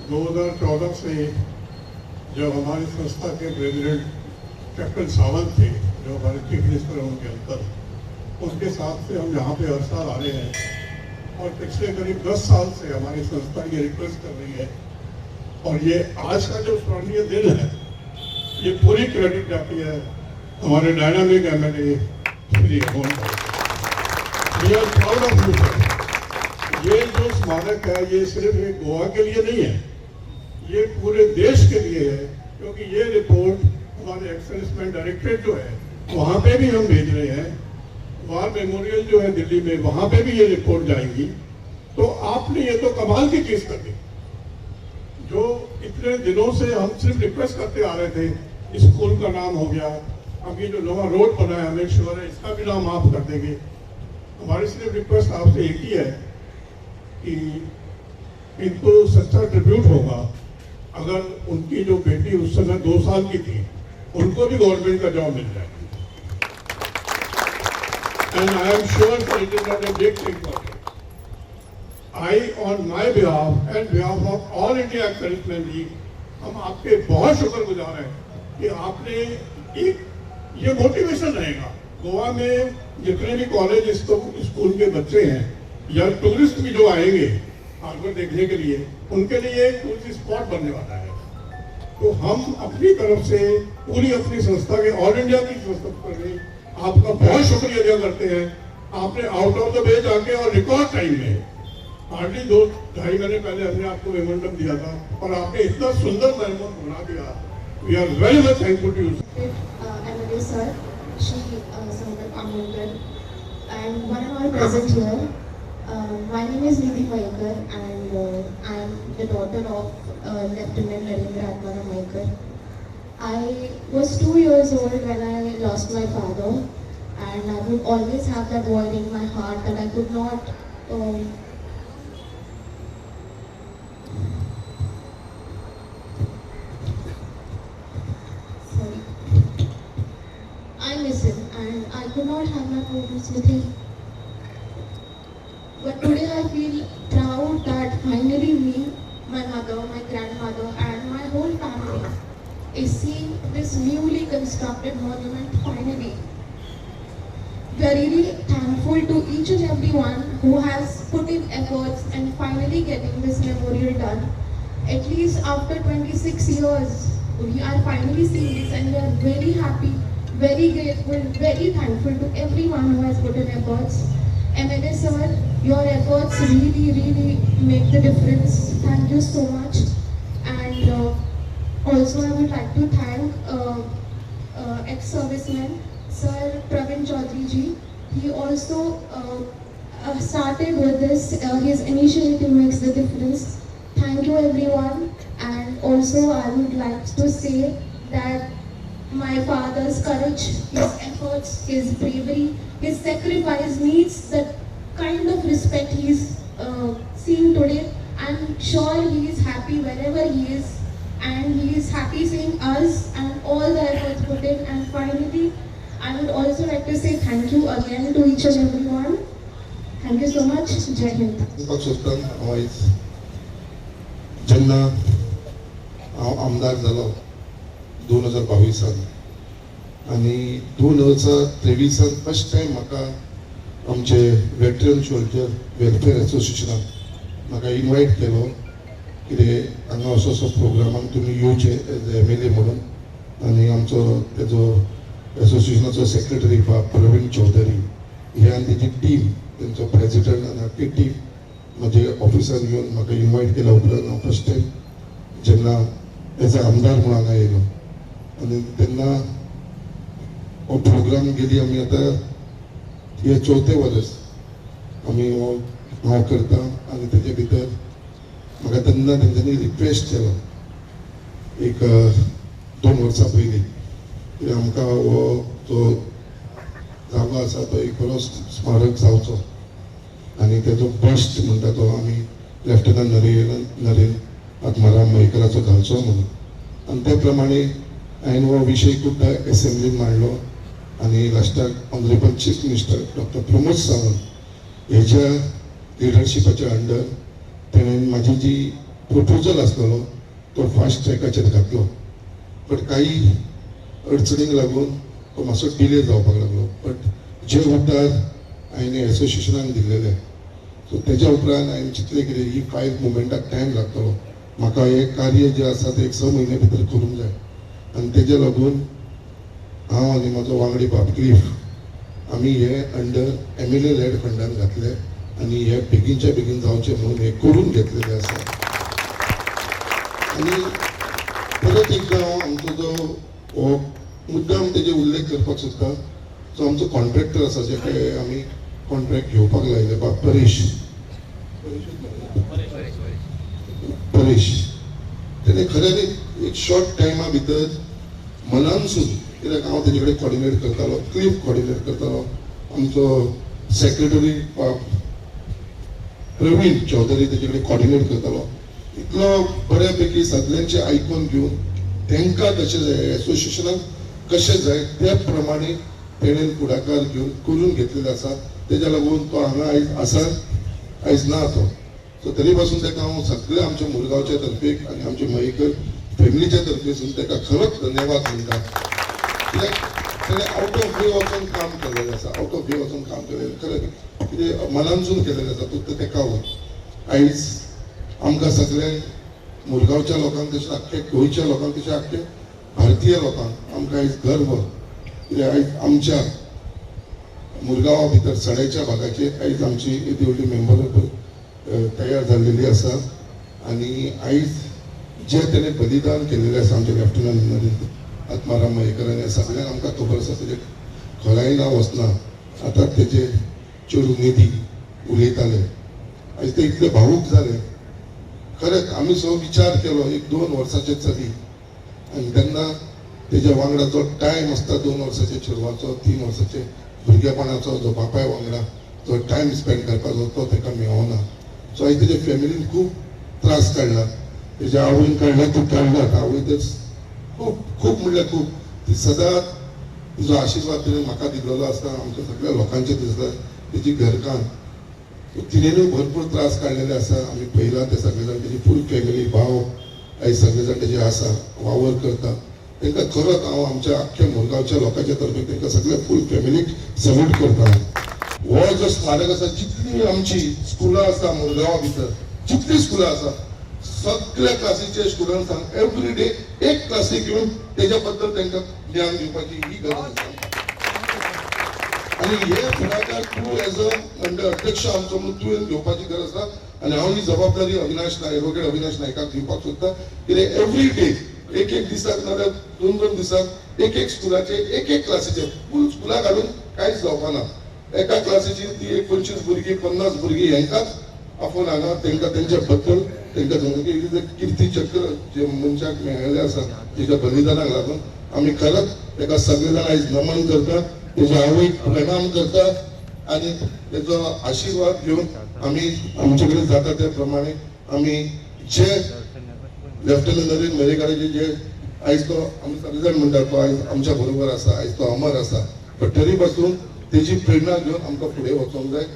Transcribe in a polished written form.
2014 से जब हमारी संस्था के प्रेसिडेंट कैप्टन सावंत थे, जो हमारे चीफ मिनिस्टर हैं उनके अंकल, उसके साथ से हम यहाँ पे हर साल आ रहे हैं और पिछले करीब 10 साल से हमारी संस्था ये रिक्वेस्ट कर रही है। और ये आज का जो स्मरणीय दिन है, ये पूरी क्रेडिट जाती है हमारे dynamic MLA Shri Amol. We are proud of you sir. ये जो स्मारक है ये सिर्फ एक गोवा के लिए नहीं है, ये पूरे देश के लिए है, क्योंकि ये रिपोर्ट हमारे एक्स सर्विसमैन डायरेक्टरेट जो है वहाँ पे भी हम भेज रहे हैं, वार मेमोरियल जो है दिल्ली में वहाँ पे भी ये रिपोर्ट जाएंगी। तो आपने ये तो कमाल की चीज़ कर दी, जो इतने दिनों से हम सिर्फ रिक्वेस्ट करते आ रहे थे। स्कूल का नाम हो गया, अब ये जो नवा रोड बना है हमें श्योर है इसका भी नाम आप कर देंगे। हमारी सिर्फ रिक्वेस्ट आपसे एक ही है कि इनको सच्चा ट्रिब्यूट होगा अगर उनकी जो बेटी उस समय 2 साल की थी उनको भी गवर्नमेंट का जॉब मिल जाए। And I am sure it is not a big thing for me. I, on my behalf and behalf of All India Ex-Servicemen League, हम आपके बहुत शुक्रगुजार हैं कि आपने एक ये मोटिवेशन रहेगा। गोवा में जितने भी कॉलेज स्कूल के बच्चे हैं या टूरिस्ट भी जो आएंगे हार्बर देखने के लिए, उनके लिए एक टूरिस्ट स्पॉट बनने वाला है। तो हम अपनी तरफ से पूरी अपनी संस्था के ऑल इंडिया की संस्था पर भी आपका बहुत शुक्रिया अदा करते हैं। आपने आउट ऑफ the way जाके और रिकॉर्ड टाइम में हार्डली 2-2.5 महीने पहले हमने आपको मेमोरेंडम दिया था और आपने इतना सुंदर मेमोरेंडम बना दिया। We are very much thankful to you. MLA sir, Shri Sankalp Amonkar, and one and all present here. My name is Nidhi Mayekar and I am the daughter of Lieutenant Narendra Atmaram Mayekar. I was 2 years old when I lost my father, and I would always have that void in my heart that I could not sorry. I miss him and I could not have my moments with him. But today I feel proud that finally me, my mother, my grandmother and my whole family is seeing this newly constructed monument finally. We are really thankful to each and everyone who has put in efforts and finally getting this memorial done. At least after 26 years, we are finally seeing this and we are very happy, very grateful, very thankful to everyone who has put in efforts. MLA sir, your efforts really, really make the difference. Thank you so much. And also I would like to thank ex-serviceman Sir Praveen Chaudhary ji. He also started with this. His initiative makes the difference. Thank you everyone. And also I would like to say that my father's courage, his efforts, his bravery, his sacrifice needs that kind of respect he is seeing today. I'm sure he is happy wherever he is, and he is happy seeing us and all the efforts put in. And finally, I would also like to say thank you again to each and everyone. Thank you so much. Jai Hind. सोदता हांव आयज जेन्ना हांव आमदार जालो 2022 आनी 2023 first time म्हाका आमचे वेटरन सोल्जर वेलफेअर एसोसिएशनान म्हाका इनवायट केलो कितें हांगा असो असो प्रोग्रामाक तुमी येवचे एज एम एल ए म्हणून. आनी आमचो तेजो एसोसिएशनाचो सेक्रेटरी बाब प्रवीण चौधरी हे आनी तेजी टीम, तेंचो प्रेजिडंट आनी आख्खी टीम म्हजे ऑफिसान येवन म्हाका इनवायट केल्या उपरांत हांव फर्स्ट टायम जेन्ना एज अ आमदार म्हणून हांगा येयलो आनी तेन्ना हो प्रोग्राम गेली आमी आतां हे चवथें वर्स आमी हो हांव करता. आनी तेजे भितर म्हाका तेन्ना तेंच्यांनी रिक्वेस्ट केलो एक 2 वर्सां पयलीं की आमकां हो जो जागो आसा तो एक बरो स्मारक जावचो आनी तेजो बस्ट म्हणटा तो आमी लेफ्टनंट नरेंद्र आत्माराम मयेकराचो घालचो म्हणून. आनी ते प्रमाणे हांवें हो विशय खुबदां एसेंब्लीन मांडलो आनी लास्टाक honourable chief minister doctor Pramod Sawant हेच्या लिडरशिपाच्या अंडर तेणें म्हाजी जी प्रपोजल आसलेलो तो फास्ट ट्रॅकाचेर घातलो, बट काही अडचणींक लागून तो मातसो डिले जावपाक लागलो. बट जे उतार हांवें एसोसिएशनाक दिल्लेले, सो तेज्या उपरांत हांवें चिंतलें कितें ही फायल मुवमेंटाक टायम लागतलो, म्हाका हें कार्य जें आसा तें एक 6 म्हयने भितर करूंक जाय. आनी तेज्या लागून हांव आनी म्हजो वांगडी बाब क्लिफ आमी हे अंडर MLA lead फंडान घातले आनी हे बेगीनच्या बेगीन जावचें म्हणून हे करून घेतलेलें आसा. आनी परत एकदां हांव आमचो जो हो मुद्दाम तेजे उल्लेख करपाक सोदता, जो आमचो कॉन्ट्रॅक्टर आसा, जे काय आमी कॉन्ट्रॅक्ट घेवपाक लायले, बाब परेश परेश, तेणे खऱ्यांनी एक शॉर्ट टायमा भितर मनानसून, कित्याक हांव तेजे कडेन कॉर्डिनेट करतालो, क्लिफ कॉर्डिनेट करतालो, आमचो सेक्रेटरी बाब प्रवीण चौधरी तेजे कडेन कॉर्डिनेट करतालो, इतलो बऱ्या पैकी सगल्यांचें आयकून घेवन तांकां कशें जाय, एसोसिएशनाक कशें जाय त्या प्रमाणे तेणेन फुडाकार घेवन करून घेतलेलो आसा. तेज्या लागून तो हांगा आयज आसा, आयज ना तो. सो तरी पासून ताका हांव सगळे आमच्या मुरगांवच्या तर्फेक आनी आमच्या मयेकर फॅमिलीच्या तर्फेसून ताका खरोच धन्यवाद म्हणटा, कित्याक तेणें आवट ऑफ वे वचून काम केलेलें आसा, आवट ऑफ वे वचून काम केलेलें, खरें कितें मनानसून केलेलें आसा. फक्त ताका आयज आमकां सगळ्यांक मुरगांवच्या लोकांक, तशें आख्खे गोंयच्या लोकांक, तशें आख्खे भारतीय लोकांक आमकां आयज गर्व, कित्याक आयज आमच्या मुरगांवा भितर सड्याच्या भागाचेर आयज आमची येदी व्हडली मेंबर तयार जाल्लेली आसा. आनी आयज जे तेणें बलिदान केलेलें आसा आमच्या लेफ्टनंट नरेंद्र आत्माराम मयेकरान, हें सगळ्यांक आमकां खबर आसा, तेजे खोलायेन हांव वचना. आतां तेजे चेडूं निधी उलयताले, आयज ते इतले भावूक जाले. खरेंच आमी सो विचार केलो एक 2 वर्साचे चली, आनी तेन्ना तेज्या वांगडा जो टायम आसता 2 वर्साचे चेडवाचो, 3 वर्साचे भुरगेपणाचो, जो बापाय वांगडा जो टायम स्पेंड करपाचो तो ताका मेळना. सो आयज तेज्या फॅमिलीन खूब त्रास काडला, तेज्या आवयन काडला, ती काडला आवय तर खूब खूब म्हणल्यार खूब, ती सदांच तिजो आशिर्वाद तिणें म्हाका दिल्लो आसता, आमच्या सगळ्या लोकांचे दिसता. तेजी घरकान्न तिणेनूय भरपूर त्रास काडलेले आसा, आमी पळयला ते सगळे जाण, तेजी फूल फॅमिली, भाव आयज सगळे जाण तेजे आसा, वावर करता. तांकां खरोच हांव आमच्या आख्ख्या मुरगांवच्या लोकांच्या तर्फे तांकां सगळ्या फूल फॅमिलीक सल्यूट करता. हो जो स्मारक आसा, जितली आमची स्कुलां आसा मुरगांवा भितर, जितली स्कुलां आसा सगळ्या क्लासीचे स्टुडंट्सांक एवरी डे एक क्लासीक येवन तेज्या बद्दल तांकां ज्ञान दिवपाची ही गरज आसा. आनी हे फुडाकार तूं एज अ मंडळ अध्यक्ष आमचो म्हणून तुवें घेवपाची गरज आसा. आनी हांव ही जबाबदारी अविनाश नायक, एडवोकेट अविनाश नायकाक दिवपाक सोदता, कित्याक एवरी डे एक एक दिसाक नाजाल्यार 2-2 दिसाक एक एक स्कुलाचे एक एक क्लासीचे फूल स्कुलाक हाडून कांयच जावपाना. एका क्लासीची ती एक 25 भुरगीं 50 भुरगीं हेंकांच आपोवन हांगा तांकां तेंच्या बद्दल तांकां सांगता की किर्ती चक्र जे मनशाक मेळिल्लें आसा तेच्या बलिदानाक लागून आमी खरंच ताका सगळे जाण आयज नमन करता, तेज्या आवयक प्रणाम करता आनी तेजो आशिर्वाद घेवन आमी आमचे कडेन जाता त्या प्रमाणे आमी जे लेफ्टनंट नरेंद्र मयेकाराचे जे आयज तो आमी सगळे जाण म्हणटा तो आयज आमच्या बरोबर आसा, आयज तो अमर आसा, बट तरी पासून तेजी प्रेरणा घेवन आमकां फुडें वचोंक जाय.